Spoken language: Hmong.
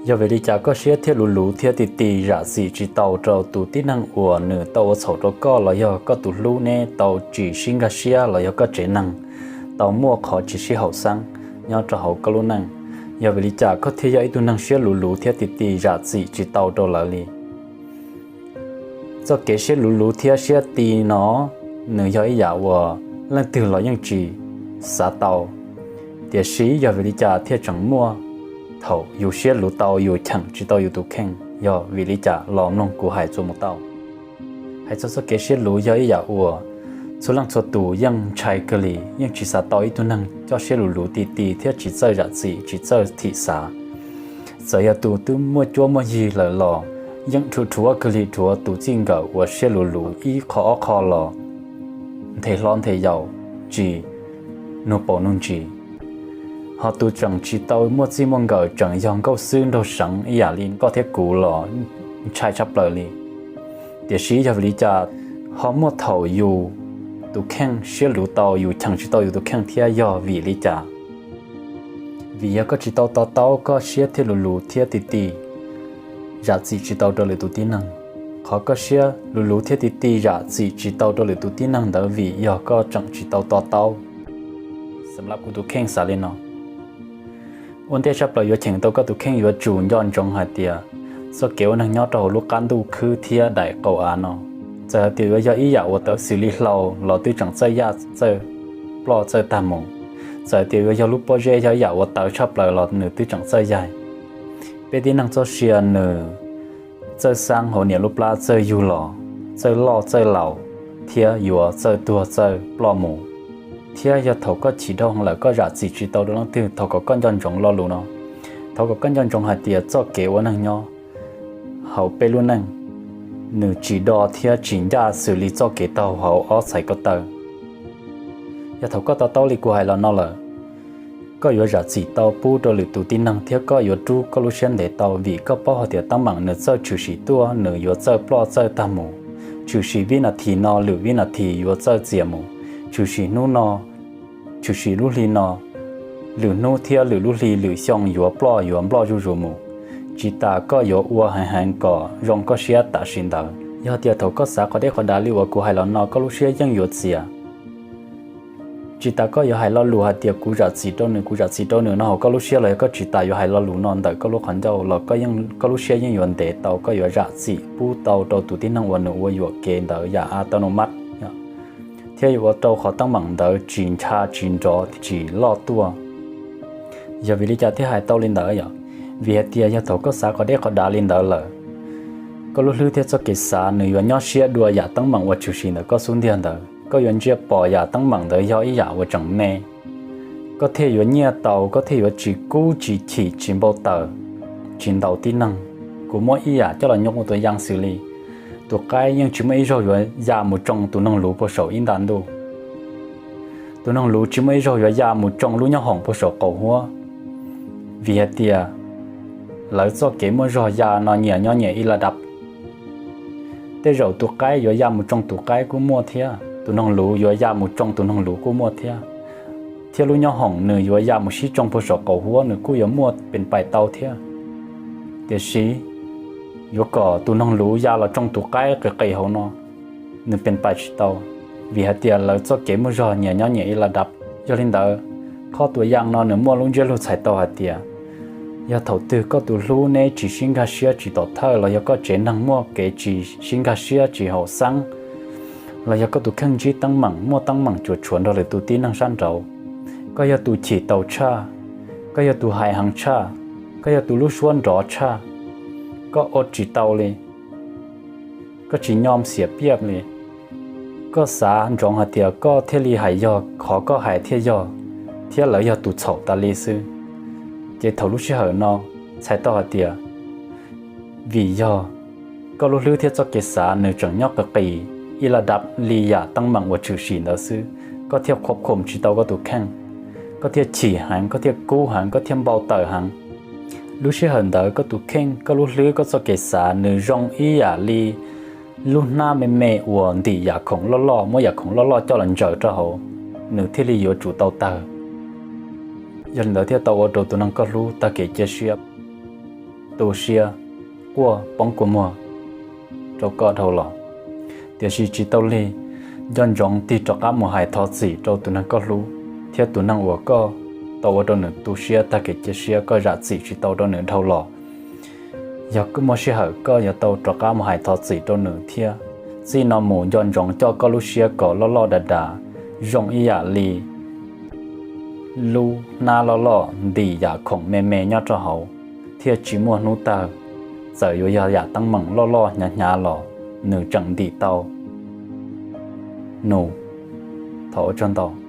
Yog vim li cas koj siab thiaj luv luv thiab ti ti zam txim tsis tau rau tus tib neeg uas nws tau ua txhaum rau koj los yog koj tus hlub neb tau tsis sib nkag siab los yog koj tsev neeg tau muaj qhov tsis sib haum xeeb nyob rau hauv koj lub neej? Yog vim li cas koj thiaj yog ib tug neeg siab luv luv thiab ti ti zam txim tsis tau rau lawv li? Txoj kev siab luv luv thiab siab ti no, nws yog ib yam uas leej twg los yeej tsis xav tau. Tiam sis yog vim li cas thiaj tseem muaj thaum yus siab luv tau yus cheem tsis tau yus tus kheej? Yog vim li cas los mloog kuv hais txuas mus tau. Hais txog txoj kev siab luv yog ib yam uas txhua leej txhua tus yeej ntshai kawg li, yeej tsis xav tau ib tug neeg coj siab luv luv ti ti thiab tsis txawj zam txim tsis txawj thim xav. Txawm yog tus twb muaj cuab muaj yig lawm los yeej rhuav rhuav kawg li rhuav tus txij nkawm uas siab luv luv ib qho ob qho los nthe hlob nthe yau, tsis nug paus nug ntsis. Ho tus tseem tsis tau muaj txij muaj nkawm tseem yog nkauj xwb nraug seev ib yam li koj thiab kuv los ntshai tshaj plaws li. Tiam sis yog vim li cas ho muaj thaum yus tus kheej siab luv tau yus cheem tsis tau yus tus kheej thiab yog vim li cas? Vim yog koj tsis tau to taub koj siab thiaj luv luv thiab ti ti zam txim tsis tau rau lwm tus tib neeg. Qhov koj siab luv luv thiab ti ti zam txim tsis tau rau lwm tus tib neeg ntawd vim yog koj tseem tsis tau to taub. Xam lab kuv tus kheej xav li no. Ua ntej tshaj plaws yuav cheem tau koj tus kheej yuav tsum nco ntsoov hais tias txoj kev ua neeg nyob rau hauv lub qab ntuj khwb thiab daim qaum av no, txawm hais tias yuav yog ib yam uas tawv xws li hlau los twb tseem txawj yaj txawj ploj txawj tag mus. Txawm hais tias yuav yog lub pob zeb yog ib yam uas tawv tshaj plaws los nws twb tseem txawj yaig. Peb tib neeg txoj sia nws txawj xaab hauv niam lub plab txawj yug los, txawj loj txawj laus, thiab yuav txawj tuag txawj ploj mus. Thiab yog thaum koj chim dhau lawm koj zam txim tsis tau rau leej twg, thov kom koj nco ntsoov lo lus no. Thov kom koj nco ntsoov hais tias txoj kev ua neeg nyob hauv peb lub neej, nws tsis do thiab tsis ncaj xws li txoj kev taug hauv ob txhais ko taw. Yog thaum koj to taub li kuv hais los no lawm, koj yuav zam txim tau pub rau lwm tus tib neeg thiab koj yuav rub koj lub siab ntev tau vim koj paub hais tias teeb meem nws txawj tshwm sim tuaj nws yuav txawj ploj txawj tag mus. Tshwm sim vib nas this no lwm vib nas this yuav txawj txias mus. Tshwm sim hnub no, tshwm sim lub hli no, lwm hnub thiab lwm lub hli lwm xyoo yuav ploj yuav nploj zuj zus mus. Tsis tas koj yuav ua heev heev kom zoo koj siab tam sim ntawd, yog tias thaum koj xav qhov deb qhov dav li uas kuv hais los no koj lub siab yeej yuav txias. Tsis tas koj yuav hais lo lus hais tias kuv zam txim rau nws, kuv zam txim rau nws no hauv koj lub siab los yog koj tsis tas yuav hais lo lus no ntawm koj lub qhov ncauj los koj lub siab yeej yuav ntev tau, koj yuav zam txim pub tau rau tus tib neeg uas nws ua yuam kev ntawd yam a tau nus mab, thiab yuav ua rau qhov teeb meem ntawd tsis ntsha tsis nrov tsis loj tuaj. Yog vim li cas thiaj hais tau li ntawd yom? Vim hais tias yog thaum koj xav qhov deb qhov dav li ntawd lawm, koj lub hlwb thiab txoj kev xav nws yuav nyob siab dua yam teeb meem uas tshwm sim ntawm koj xub ntiag ntawd. Koj yuav ntsia pom yam teeb meem ntawd yog ib yam uas tseem me, koj thiaj yuav nyiaj tau, koj thiaj yuav tsis kub tsis chim tsis npau taws, tsis ntaus tib neeg. Kuv muab ib yam coj los nyob ua tus yam xws li tus qaib yeej tsis muaj ib zaug yuav ya mus tsoo tus noog luv puag saum ib nta ntuj. Tus noog luv tsis muaj ib zaug yuav ya mus tsoo lub nyob hoom puag saum qaum huab, vim hais tias lawv txoj kev muaj zog ya no nyias nyob nyias ib la dab. Tej zaum tus qaib yuav ya mus tsoo tus qaib kuj muaj thiab, tus noog luv yuav ya mus tsoo tus noog luv kuj muaj thiab, thiab lub nyob hoom nws yuav ya mus sib tsoo puag saum qaum huab nws kuj yuav muaj pes pais tau thiab. Tiam sis yuav kom tus noog luv ya los tsoo tus qaib qis qis hauv no, nws pes pais tsis tau, vim hais tias lawv txoj kev muaj zog nyias nyob nyias ib la dab. Yog li ntawd, qhov tus yam no nws muaj lub ntsiab lus txhais tau hais tias yog thaum twg koj tus hlub neb tsis sib nkag siab tsis tom thawj los yog koj tsev neeg muaj kev tsis sib nkag siab tsis haum xeeb, los yog koj tus kheej ntsib teeb meem muaj teeb meem cuam tshuam nrog lwm tus tib neeg sab nraud, koj yog tus chim taus tshaj, koj yog tus hais heev tshaj, koj yog tus lub suab nrov tshaj, koj ua tsis tau li, koj tsis nyom xiam piaj li, koj xav ntsoov hais tias koj thiaj li hais yog qhov koj hais thiaj yog, thiab lawv yog tus txhaum tas li xwb, ces thaum lub sij hawm no txhais tau hais tias vim yog koj lub hlwb thiab txoj kev xav nws tseem nyob qis qis ib la dab li yam teeb meem uas tshwm sim ntawd xwb, koj thiaj khuam khuam tsis tau koj tus kheej, koj thiaj chim heev, koj thiaj kub heev, koj thiaj npau taws heev. Lub sij hawm ntawd koj tus kheej, koj lub hlwb, koj txoj kev xav nws zoo ib yam li lub hnab me me uas ntim yam khoom loj loj, muab yam khoom loj loj coj los ntsaws rau hauv, nws thiaj li yuav tsum tau tawg. Yog li ntawd thiaj tau ua rau tus neeg koj hlub tag kev cia siab. tu siab, quaj poob kua muag rau koj dhau los. Tiam sis tsis tau lig, nco ntsoov tig rov qab mus hais thov txim rau tus neeg koj hlub, thiab tus neeg uas koj tau ua rau nws tu siab tag kev cia siab, koj zam txim tsis tau rau nws dhau los. Yog muaj sij hawm koj yuav tau rov qab mus hais thov txim rau nws thiab. Txij no mus nco ntsoov coj koj lub siab kom loj loj dav dav, zoo ib yam li lub hnab loj loj ntim yam khoom me me nyob rau hauv, thiaj tsis muaj hnub tawg. Txawm yuav yog yam teeb meem loj loj hnyav hnyav los nws tseem ntim tau nws. Thov ua tsaug ntau.